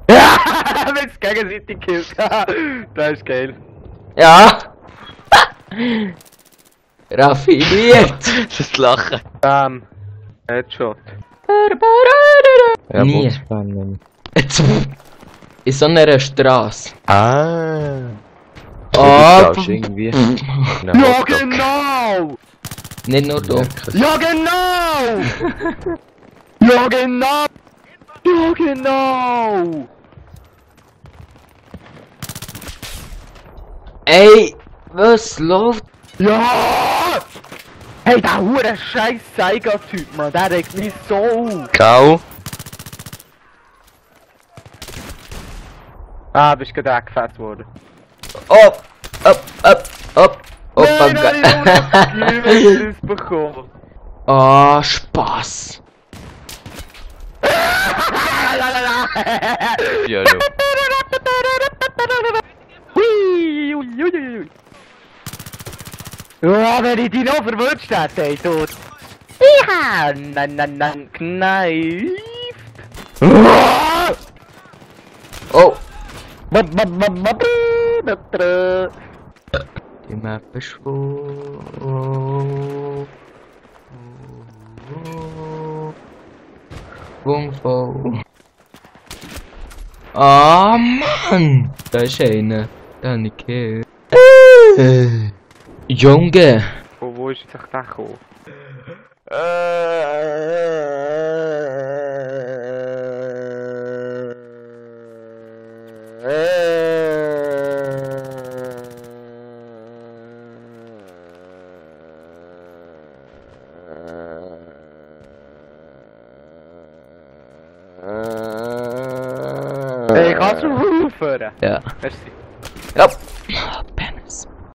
Ja, wenn es gegenseitig killt. Das ist geil. Ja! Raffiniert! Das Lachen. Headshot. Ja, Nie. spannend. Jetzt, in so einer Straße. Ah. Ah, Du irgendwie. Ja, genau! nicht nur du. Ja, genau! Ja, genau! Ja, genau! Ey, was läuft? Ja! Hey, der hure scheiß Saiga-Typ, man, der regt mich so auf. Kau. Ah, bist gerade weggefetzt worden. Op, Nein, nein, ich habe bekommen. Ah, Spaß. Ja, du. Hui, ui, ui, ui. Ja, wenn ich dich noch verwünscht hätte, ey, tot. Ja, nein, kneift. Oh, Die die Map ist voll. Voll. Ah, Mann! Da ist einer. Da habe ich gehört. Junge! Wo ist jetzt der gekommen? Hey, kannst du aufhören? Ja. Merci. Ja. Ben.